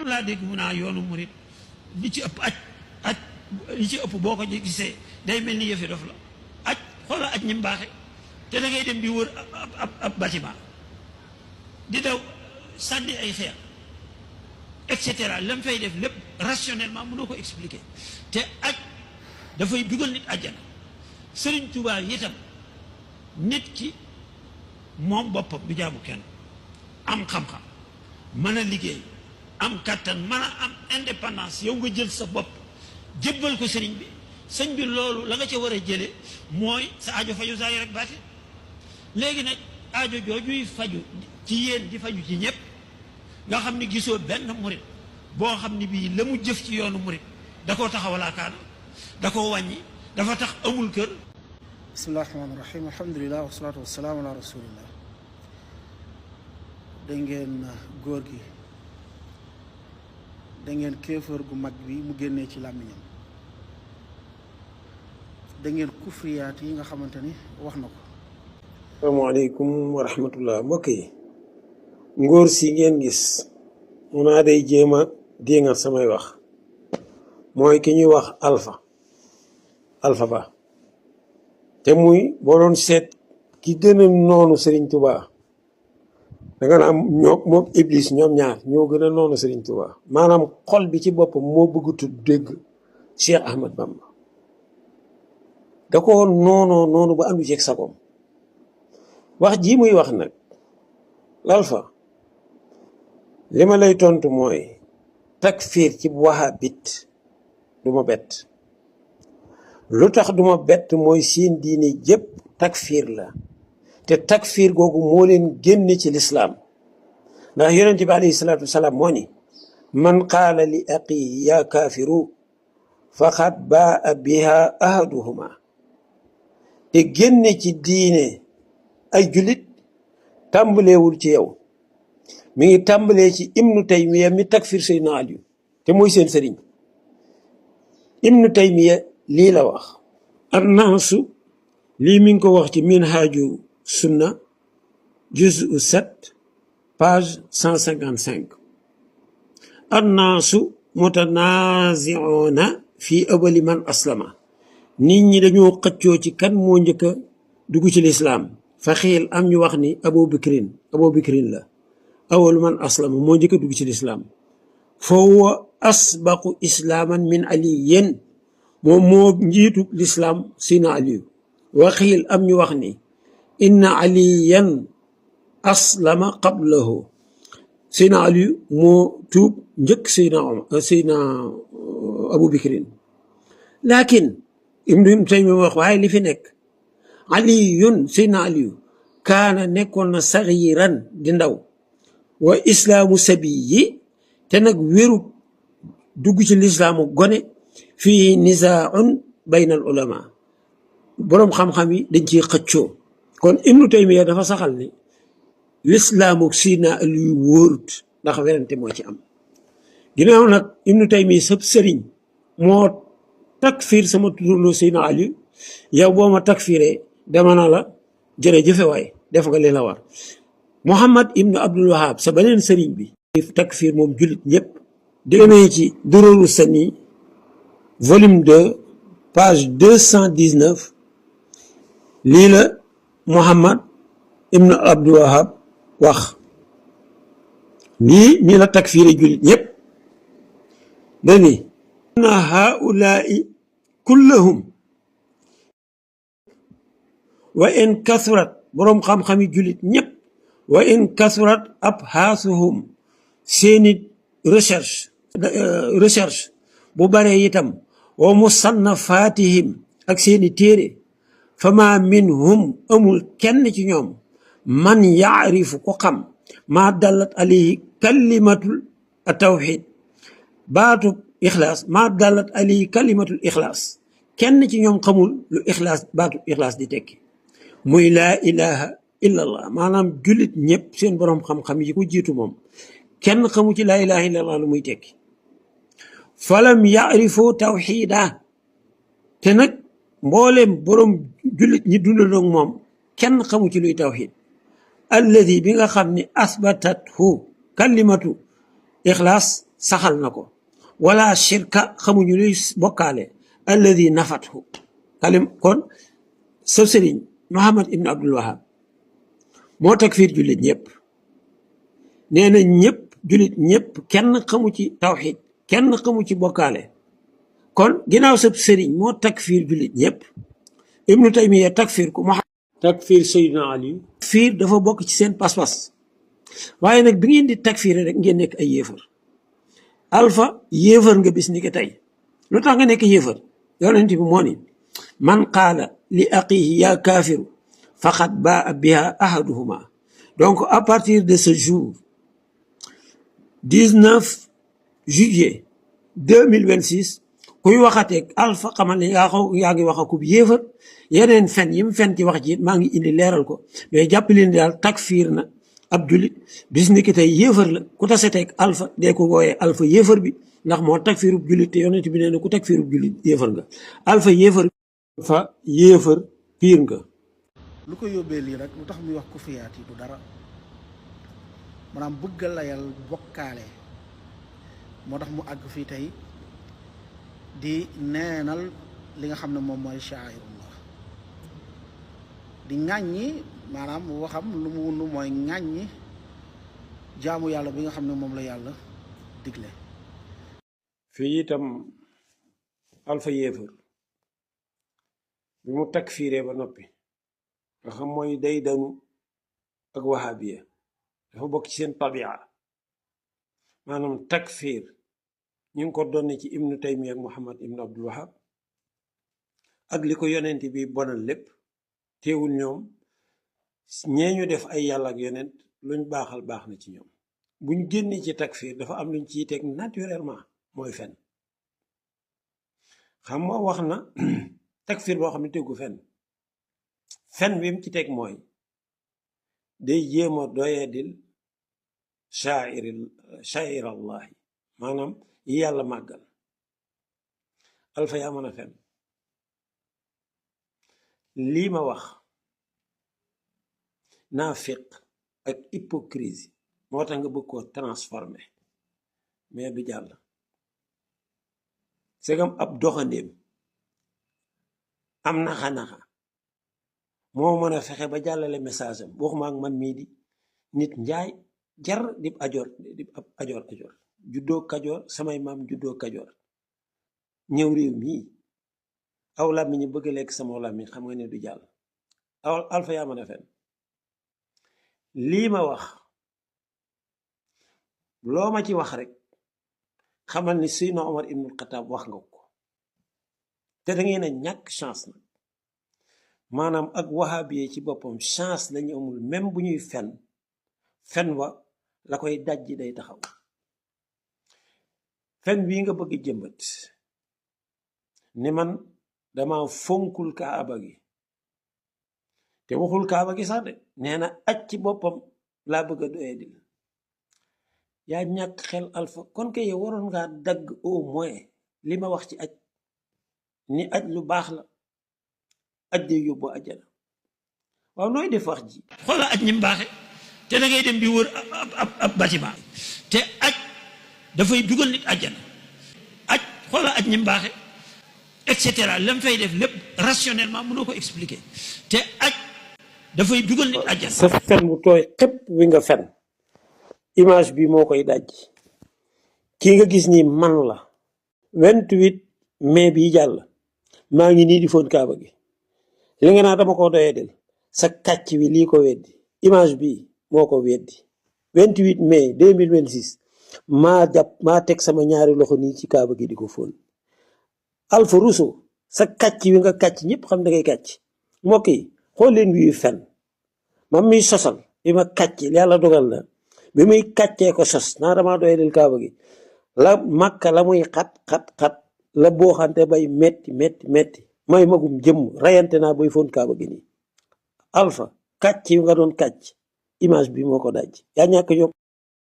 laa dégg mu naa yoonu murit li ci ëpp aj li ci ëpp boo ko gisee day mel ni yëfi dof la aj xoola aj ñi mu baaxe te da ngay dem di wër ab bâtiment di daw sànni ay xeer et cetera lam fay def lépp rationnellement mënoo ko expliquer te aj dafay dugal nit àjjana. Sëriñ Tuubaa itam nit ki moom boppam du jaamu kenn am xam-xam mën a liggéey am kàttan mën a am indépendance yow nga jël sa bopp jébbal ko sëriñ bi sëñ bi loolu la nga ca war a jële mooy sa aajo faju saa yi rek baati léegi nag aajo joojuy faju ci yéen di faju ci ñëpp nga xam ni gisoo benn murit boo xam ni bii la mu jëf ci yoonu murit da koo taxawalaakaana da koo wàññi dafa tax amul kër. bismillahi rahmaani rahim alhamdulilah wasalaatu wasalaamu ala rasulillah. da ngeen góor gi da ngeen kéefër gu mag bi mu génnee ci làmmiñam da ngeen kufriyaat yi nga xamante ni wax na ko. asalaamaaleykum wa rahmatullah mbokk yi ngóor si ngeen gis mu naa day jéem a déngat samay wax mooy ki ñuy wax Alpha Ba te muy boo doon seet ki gën a noonu Serigne Touba danga na am moom Iblis ñoom ñaar ñoo gën a noonu Serigne Touba maanaam xol bi ci boppam moo bëggutu dégg Cheikh Ahmad Bamba da ko noonu ba andu ceeg sagoom wax ji muy wax nag l'Alpha li ma lay tontu mooy takfiir ci wahabit du ma bett lu tax duma bett mooy seen diine jëpp takfiir la te takfiir googu moo leen génne ci lislaam ndax yonent bi alayhi salaatu wasalaam moo ni man qaala li aqi yaa kaafiru faqad baa biha ahaduhuma te génne ci diine ay jullit tàmbaleewul ci yow mi ngi tàmbalee ci ibnu taymiya mi takfiir Seydina Aliyu te mooy seen sëriñ ibnu taymiya lii la wax annaasu lii mi ngi ko wax ci minhaaju sunna juzu 7 page 155 annaasu mutanaziuna fii awali man aslama nit ñi dañoo xëccoo ci kan moo njëkk a dugg ci lislaam fa xiil am ñu wax ni Abu Bakrin la awalu man aslama moo njëkk a dugg ci lislaam fa huwa asbaqu islaaman min aliyin moom moo njiitu lislaam Seydina Aliyu waxiil am ñu wax ni inna aliyan aslama qablahu Seydina Aliyu moo tuub njëkk Seydina Abu Bakrin lakin Ibnu Taymiya wax waaye li fi nekk aliyun Seydina Aliyu kaana nekkoon na sagiran di ndaw wa islaamu sabiyi te nag wéru dugg ci lislaamu gone fii nizaaun bayna al ulama boroom xam-xam yi dañ ciy xëccoo kon Ibnu Taymiya dafa saxal ni lislaamu Seydina Aliyu wóorut ndax werante moo ci am ginnaaw nag Ibnu Taymiya sab sëriñ moo takfiir sama turandoo Seydina Aliyu yow boo ma takfiiree dama na la jërëjëfe waay def nga li la war Muhammad ibnu Abdul Wahab sa beneen sëriñ bi takfiir moom jullit ñëpp déggee ci Durarus Sani volume 2 page 219 lii la Muhammad ibnu Abdul Wahab wax nii la takfiire jullit ñëpp dani na haulaai kullahum wa in kasurat boroom xam-xami jullit ñëpp wa in kasurat abhaasuhum seeni recherche bu baree itam wa musannafaatihim ak seeni téere fama minhum amul kenn ci ñoom man yaarifu ko xam maa dallat alayhi kalimatul tawxid baatub ixlaas maa dallat alayhi kalimatul ixlaas kenn ci ñoom xamul lu ixlaas baatub ixlaas di tekki muy laa ilaha illa allah maanaam jullit ñëpp seen boroom xam-xam yi ko jiitu moom kenn xamu ci laa ilaha illa allah lu muy tekki falam yaarifu tawxida te nag mbooleem boroom jullit ñi dundandoog moom kenn xamu ci luy tawxid alladi bi nga xam ni asbatathu kalimatu ixlaas saxal na ko wala shirka xamuñu luy bokkaale alladi nafathu kalim kon sa sëriñ Muhammad ibn Abdul Wahab moo takfiir jullit ñëpp nee na ñëpp jullit ñëpp kenn xamu ci tawxid kenn xamu ci bokkaale kon ginnaaw sa sëriñ moo takfiir jullit ñëpp ibnu Taymiya takfiir ku takfiir Seydina Ali takfiir dafa bokk ci seen pas-pas waaye nag bi ngeen di takfiir rek ngeen nekk ay yéefar alpha yéefar nga bis ni ko tey lu tax nga nekk yéefar yonent bi moo ni man qaala li aqihi yaa kaafiru faqad baa biha ahaduhuma donc à partir de ce jour 19 juillet 2026 kuy waxateeg alpha xamal ne yaa ngi wax akub yéefar yeneen fen yi mu fen ci wax ji maa ngi indi leeral ko mais jàpp leen daal takfiir na ab jullit bis ni ki tey yéefar la ku taseteeg alpha dee ko wooyee alpha yéefar bi ndax moo takfiirub jullit te yonent bi nee na ku takfiirub jullit yéefar nga alpha yéefar fa yéefar piir nga lu ko yóbbee lii rek lu tax muy wax kufriyaat yi du dara maanaam bëgg a layal bokkaale moo tax mu àgg fii tey di neenal li nga xam ne moom mooy sha'airullah di ŋàññi maanaam waxam lu mu wund mooy ŋàññi jaamu yàlla bi nga xam ne moom la yàlla digle fii itam alpha yéefar bi mu takfiiree ba noppi nga xam mooy day danu ak wahabiya dafa bokk ci seen tabia maanaam takfiir ñu ngi ko donne ci ibnu Taymiya ak Muhammad ibnu Abdul Wahab ak li ko yonent bi bonal lépp teewul ñoom ñee ñu def ay yàlla ak yonent luñ baaxal baax na ci ñoom buñ génnee ci takfiir dafa am luñ ciy teg naturellement mooy fen xam nga wax na takfiir boo xam ne tegu fen bi mu ci teg mooy day jéem a doyadil sha'ir allahi maanaam yi yàlla màggal alfa yaa mën a fen lii ma wax naafiq ak hypocrisie moo tax nga bëgg koo transformé mais du jàll segam ab doxandéem am naxa-naxa moo mën a fexe ba jàllale message am waxuma ak man mii di nit njaay jar di ab ajoor juddoo kajoor samay maam juddoo kajoor ñëw réew mii aw làmmiñ ñu bëgg lekk sama làmmiñ xam nga ne du jàll aw alfa yaa mën a fen lii ma wax loo ma ci wax rek xamal ni Seydina Omar ibnul Xataab wax nga ko te da ngeen a ñàkk chance nag maanaam ak wahabiye ci boppam chance lañu amul même bu ñuy fen wa la koy dajji day taxaw fen bii nga bëgg jëmbat ni man dama fonkul kaaba gi te waxul kaaba gi sax de nee na aj ci boppam laa bëgg a doyee dil yaa ñàkk xel alpha kon kay yow waroon ngaa dagg au moins li ma wax ci aj ni aj lu baax la aj day yóbbu ajjana waaw nooy def wax ji xoola aj ñi mu baaxe te da ngay dem di wër ab bâtiment te aj dafay dugal nit ajjana aj xoola aj ñi mu baaxe et cetera lam fay def lépp rationnellement mënoo ko expliquer te aj dafay dugal nit ajjana sa fen bu tooy xépp wi nga fen image bi moo koy daj kii nga gis ni man la 28 mai bi jàll maa ngi nii di foon kaaba gi li nga naa dama ko doyee del sa kàcc wi lii ko weddi image bi moo ko weddi 28 mai 2026 maa teg sama ñaari loxo nii ci kaaba gi di ko foon Alpha Rousso sa kàcc wi nga kàcc ñëpp xam da ngay kàcc mbokk yi xool leen wi fen man miy sosal bi ma kàcc yàlla dogal na bi muy kàccee ko sos naa damaa doyee del kaaba gi la Makka la muy xat la boo xante bay metti may magum jëmm rayante naa bay foon kaaba gi nii Alpha kàcc yu nga doon kàcc image bi moo ko daj yaa ñàkk jom